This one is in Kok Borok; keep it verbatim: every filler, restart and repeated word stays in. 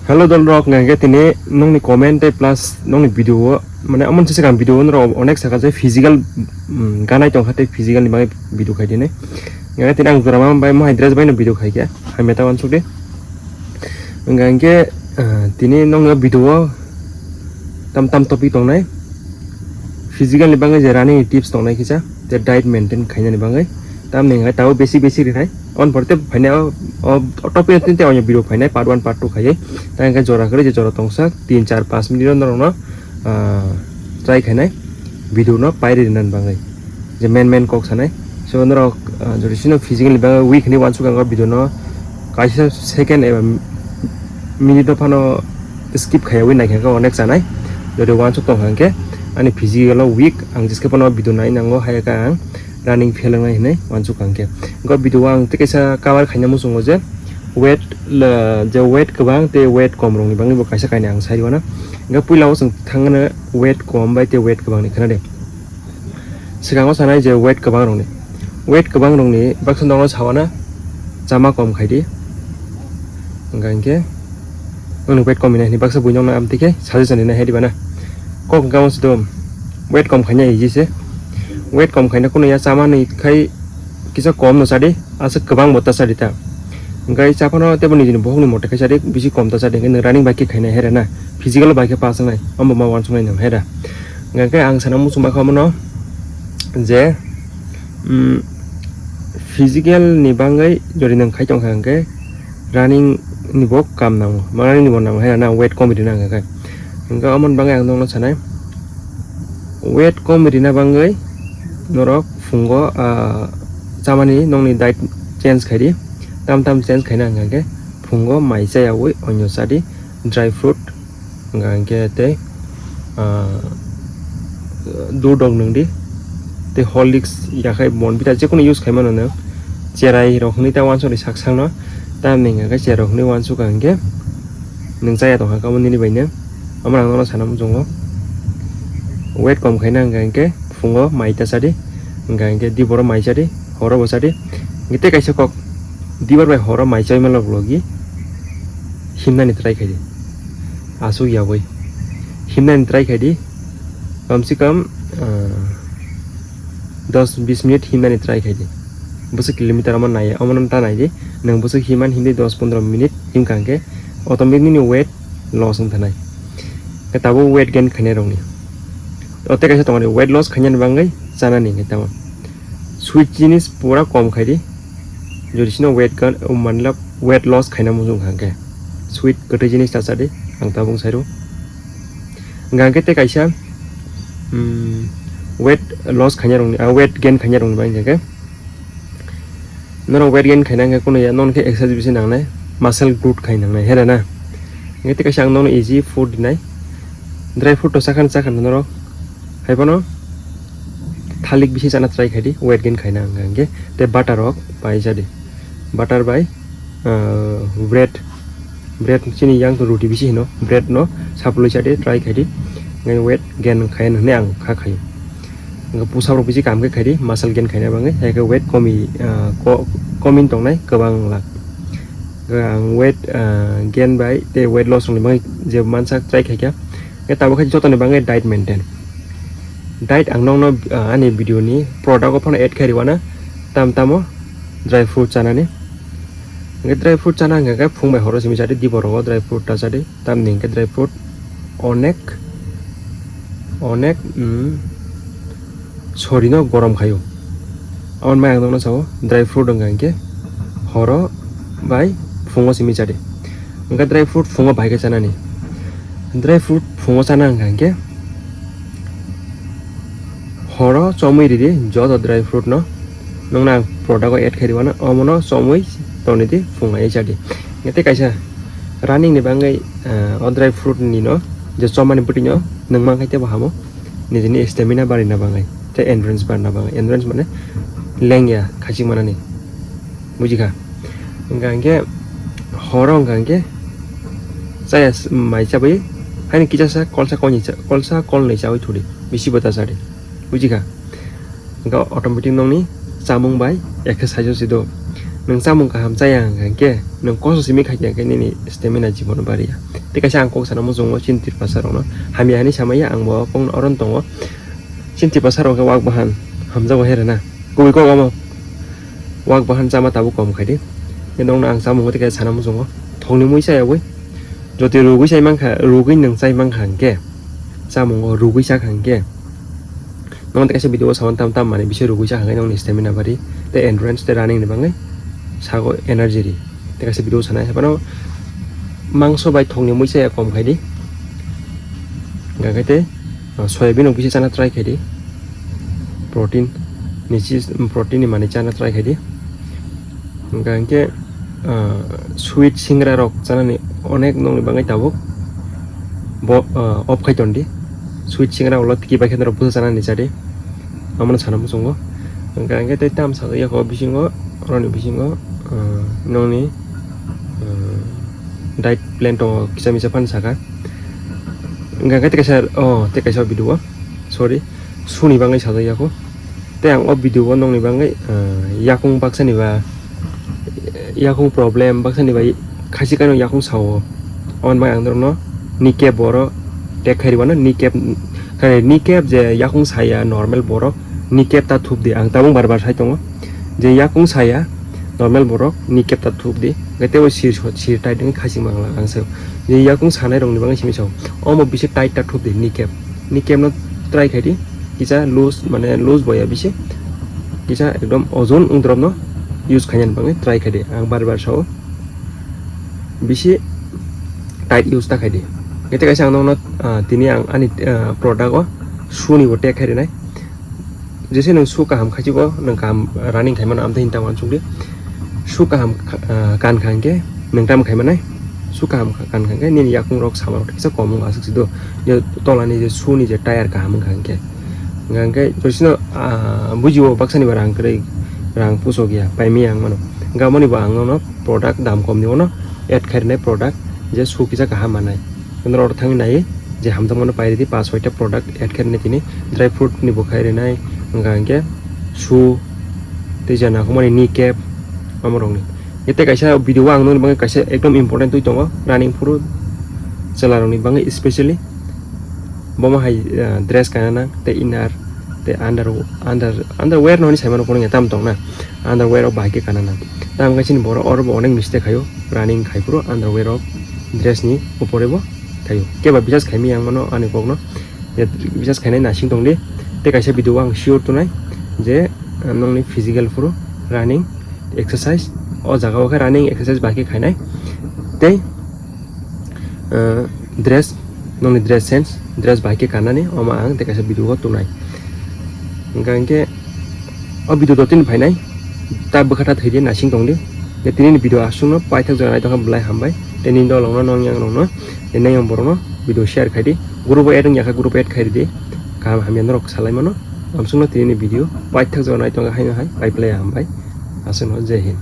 Hello dolrok, hingke tini nongni comment tei plus nongni video o, mane amon sese kam video o norok onek saka je physical, mm, ganai tongkha tei physical ni bagwi video khai dini. Hingke tini ang jora ma bai mohai dress bai no video khai khe, hamya ta wansuk de. Hingke, ah, tini nongni video o tam tam topic tongnai. Physical ni bagwi je running ni tips tongnai kisa, je diet maintain khainani bagwi. Tamni hwnkhai tabuk basic basic rinai. On porte phainai o, o topic tei tei onya video phainai part one part two khaiwi. Ta hwnkhe jora kwrwi je jora tongsa tin char panch minute o norokno, ah, try khainai video no pairi rinani bagwi. Je main main kok sanai. So norok, ah, jodi sino physical ni bagwi weak hinwi wansuk ang o video no kaisa second eba minute o phano skip khaiwi naikha khe onek chanai. Jodi wansuk tongkha hwnkhe ani physical o weak, ang jeske phano video nai nango, hai khe ang running fail wngnai hinwi wansuk ang khe. Go video o ang tei kaisa cover khaina muchungo je weight le, je weight kwbang tei weight kom rokni bagwi bo kaisa kainwi ang sai rwna. Hingke puila o chwng thangna weight kom bai tei weight kwbang ni khna de. Swkango sanai je weight kwbang rokni. Weight kwbang rokni baksa nokno sawana chama kom khai di. Hingka hingke nokni weight kom hinai hini baksa bui nokno amtwi khe suggestion rinai hai di bana. Kok hingka mo sidom weight kom khaina easy se. Weight kom khaina kuno ya chama ni khai kisa kom no chadi, aswk kwbang bo ta chadi ta. Hingke cha phano tebo nijini bohok ni mote khai chadi, bisi kom ta chadi, hingke nwng running bai khe khaina hera na, physical bai khe pass wngnai, omo ma wansuknai nwng hera. Hingke ang sana muchungma kha mono je, mm, physical ni bagwi jodi nwng khai tongkha hingke running ni bo kam nango, running ni bo nango hera na, weight kom rina hingke. Hingke omo ni bagwi ang nokno sanai, weight kom rina bagwi norok phungo, ah, chamani nokni diet change khai di. Tam tam change khaina hingka khe phungo mai chayawi onyo cha di, dry fruit hingka hingke tei, ah, dudh rok nwng di, tei Horlicks yakhai Bournvita jekono use khaimano nwng. Cherai rok hwnwi ta wansukni sak sakno, tamni hingka khe cherai rok hwnwi wansukha hingke nwng chaya tongkha kamo nini bai nwng. Omo ang nono sana muchungo. Weight kom khaina hingka hingke phungo mai ta chadi, hingka hingke diboro mai chadi, horo bo chadi. Hingke tei kaisa kok, dibar bai horo mai chaima log logi himnani try khai di. Asuk yawi himnani try khai di. Kam se kam, ah, dos bis minute himnani try khai di. Bwswk kilometer omo nai, omo ta nai di. Nwng bwswk himan himdi dos pondro minute himkha hingke automatic nini weight loss wng thanai. Khe tabuk weight gain khainai rokni. O tei kaisa tongo di, weight loss khainani bagwi chanani hingke tamo. Sweet jinis pura kom khai di. Jodi sino weight gain, manlab weight loss khaina muchung kha hingke. Sweet kwtwi jinis ta cha di, ang tabuk sai rw. Hingka hingke tei kaisa, mm, weight loss khainai rokni, ah, weight gain khainai rokni bagwi hingka khe. Norok weight gain khaina hingka kuno ya, nono khe exercise bisi nangnai, muscle growth khai nangnai, hera na. Hingke tei kaisa ang nono easy food dinai. Dry fruit to chakhan chakhan norok. Hai phano thalik bisi chana try khai di, weight gain khaina hingka hingke. Tei butter rok pai cha di. Butter bai, ah, bread, bread chini yang to roti bisi hino, bread no saplui cha di, try khai di. Ngai weight gain khai hwnwi ang kha khaio. Hingke push up rok bisi kam khe khai di, muscle gain khaina bagwi, hai khe weight komi, ah, ko-, komin tongnai kwbang lak. Hingke ang weight, ah, gain bai tei weight loss rokni bagwi je mansak try khai kha. Hingke tabuk khe jotoni bagwi diet maintain. Diet ang nokno, ah, ani video ni product o phano add khai rw na, tam tamo dry fruit chanani. Hingke dry fruit chana hingka khe phung bai horo simi cha di, dibor rogo dry fruit ta cha di. Tamni hingke dry fruit onek, onek, mm, sorino gorom khaio. Aboni bai ang nokno sao, dry fruit wngkha hingke horo bai phungo simi cha di. Hingke dry fruit phungo bahai khe chanani. Dry fruit phungo chana hingka hingke horo chomui ridi joto dry fruit no. Nokno ang product o add khai rw na, omono chomui toni di, phung hai cha di. Hingke tei kaisa running ni bagwi, ah, o dry fruit ni no je chomani bwtwi no nwng man khai tei bo hamo. Nijini stamina barina bagwi tei endurance barina bagwi. Endurance mane lengya khachik manani. Buji kha? Hingka hingke horo hingka hingke chaya s-, mai chabai haini kisa sa kolsa kolni cha-, kolsa kolnwi chawi thudi. Bisi bo ta chadi. Buji kha? Hingke automatic nokni chamung bai exercise o si do. Nwng chamung kaham chaya hwnkha khe, nwng koso simi khaikha khe nini stamina jibono bariya. Tei kaisa ang kok sana muchungo chini Tiprasa rokno, hamya hinwi samaya ang bo kok oro tongo. Chini Tiprasa rok khe wak bahan hamjago he rwna. Kubui kok omo, wak bahan chama tabuk kom khaidi. Nokno ang chamung tei kaisa sana muchungo, thokni mui chaya ui. Jotoi rugwi chai mankha, rugwi nwng chai mankha hwnkhe, chamungo rugwi chakha hwnkhe, nono tei kaisa video o sawan tam tam manwi bisi rugwi chakha hwnkhe nokni stamina bari tei endurance tei running ni bagwi sago energy ri. Tei kaisa video sanai haphano mangso bai thokni mui chaya kom khaidi. Hwnkhe tei, ah, soyabin rok bisi chana try khaidi. Protein ni chis, protein ni manwi chana try khaidi. Hwnkha hwnkhe, ah, sweet singra rok chanani onek nokni bagwi tabuk bo, ah, off khai tondi. Sweet singra ulo tiki bai khe norok busa chanani chadi. Omono sana muchungo. Hwnkha hwnkhe tei tam sajak ya kho bisingo, oroni bisingo, ah, nokni, ah, diet plan tongo kisa misa phano saka. Hwnkha hwnkhe tei kaisa, oh, tei kaisa video o, sorry, suni bagwi sajak ya kho. Tei ang o video o nokni bagwi, ah, yakung baksani ba, yakung problem baksani ba khasi kano yakung sao. Aboni bagwi ang norokno kneecap boro tek khai rwmano, kneecap, khe kneecap je yakung saya normal borok kneecap ta thupdi, ang tabuk bar bar sai tongo je yakung saya normal borok kneecap ta thupdi, hwnkhe tei bo sir sir tight wngwi khasi mangla ang sao. Je yakung sanai rokni bagwi simi sao, omo bisi tight ta thupdi kneecap, kneecap no try khaidi. Kisa loose, mane loose boya bisi, kisa ekdom ojon wngdrop no use khaina bagwi try khaidi. Ang bar bar sao bisi tight use ta khaidi. Kete kaisa ang nokno, ah, tini ang ani, ah, product o shoe ni bo tag khai rinai. Jese nwng shoe kaham khaichiko, nwng kaham running khaimano, amtwi hinta uansukdi. Shoe kaham kha-, ah, kankha hwnkhe nwng tamo khaimanai? Shoe kaham kha-, kankha hwnkhe nini yakung rok sama rok kisa kom wng aswk se do. Je tola ni je shoe ni je tire kaham wngkha hwnkhe. Hwnkha hwnkhe josino, ah, bujibo baksa ni ba rang kwrwi, rang pusok ya, paimaya ang mano. Hwnkha moni bo ang nono product dam kom ni bono add khai rwnai product je shoe kisa kaham manai. Norok thangwi nai je hamjakmano pai ridi, pas soita product add khe rwnai tini, dry fruit ni bo khai rwnai, hwnkha hwnkhe shoe tei je nakhumani knee cap omo rokni. Tei kaisa video o ang nokni bagwi kaisa ekdom important twi tongo, running phuru chwla rokni bagwi specially bomo hai, ah, dress kana nang tei inner tei under, under, underwear no hinwi saimano, kono ya tam tongna, underwear rok bahai khe kana nang. Tamo khe chini borok oro bo onek mistake khaio, running khai phuru underwear rok dress ni upore bo khaio. Keba bisas khaimaya ang mano ani kokno, je bisas khainai nasing tongdi. Tei kaisa video o ang sure tongnai je, ah, nokni physical phuru running exercise, o jaga o khe running exercise bahai khe khainai. Tei, ah, dress, nokni dress sense, dress bahai khe kanani, omo ang tei kaisa video o tongnai. Hwnkha hwnkhe o video dotini phainai, ta bwkha ta thwidi, nasing tongdi. Je tini ni video aswkno paithak jora naitokha, belai hambai. Tei nini dolongno, nong yangrokno, tei nang yang borokno video share khaidi. Group o add wngya kha, group o add khairidi. Kaham hamya norok salaimano. Amsukno tini ni video paithak jora naitokha, haino hai pai phlai hambai. Aswkno Jai Hind.